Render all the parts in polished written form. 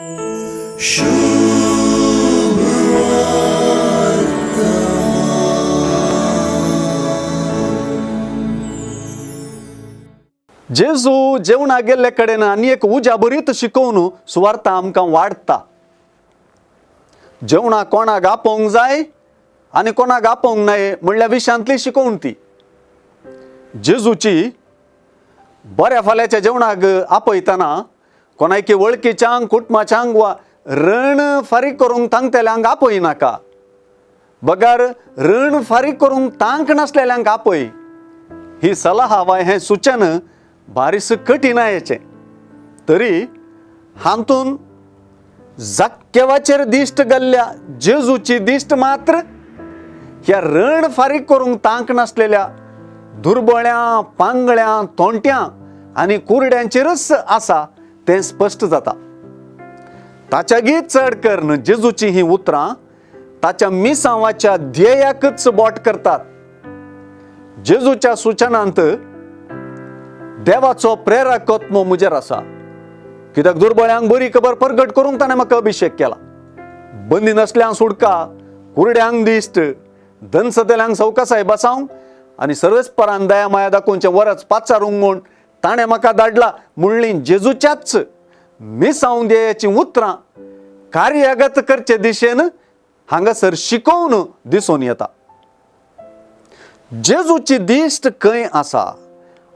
जेजू जेवणाक गेल्ले कडेन आनी एक उज्या बरीत शिकोवन सुवार्ता आमकां वाडटा. जेवणाक कोणाक आपोवंक जाय आनी कोणाक आपोवंक नाय म्हणल्या विशयांतली शिकोवन ती. जेजूची बऱ्या फाल्याच्या जेवणाक आपयतना कोणायकी वळखीच्यांक, कुटुंबाच्यांक वा रण फारीक करूंक तांकतेल्यांक आपयनाका, बगर रण फारीक करूंक तांक नासलेल्यांक आपय. ही सलाह वा हें सुचन बारीस कठीणायेचें तरी हातून जाक्केवाचेर दिश्ट घाल्ल्या जेजूची दिश्ट मात्र ह्या रण फारीक करूंक तांक नासलेल्या दुर्बळ्यां, पांगळ्यां, तोंट्यां आनी कुरड्यांचेरच आसा तें स्पश्ट जाता. ताच्यागीत चड करून जेजूची हीं उतरां ताच्या मिसांवाच्या ध्येयाकच बोट करतात. जेजूच्या सुचनांत देवाचो प्रेरक आत्मो म्हजेर आसा, कित्याक दुर्बळ्यांक बरी खबर परगट करूंक ताणें म्हाका अभिशेक केला. बंदी नासल्यांक सुटका, कुरड्यांक दिश्ट, दनसतेल्यांक सवकासाय बसावंक आनी सर्वेस्परान दया माया दाखोवचें वरच पाचारूंक म्हूण ताणें म्हाका धाडला म्हणली जेजूच्याच मिसांव ध्येयाचीं उतरां कार्यागत करचे दिशेन हांगासर शिकोवन दिसून येता. जेजूची दिश्ट खंय आसा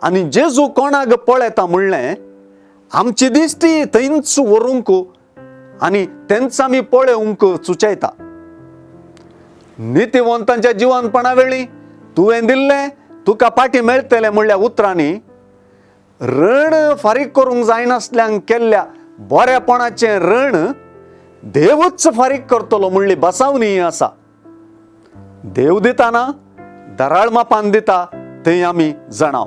आनी जेजू कोणाक पळयता म्हणलें आमची दिश्टी थंयच व्हरूंक आनी तेंच आमी पळोवंक सुचयता. नितीवंतांच्या जिवनपणा वेळी तुवें दिल्लें तुका फाटीं मेळटलें म्हणल्या उतरांनी रण फारीक करूंक जायनासल्यांक केल्ल्या बरेपणाचें रण देवूच फारीक करतलो म्हणली बसावणी आसा. देव दिताना दराळ मापान दिता थंय आमी जाणाव.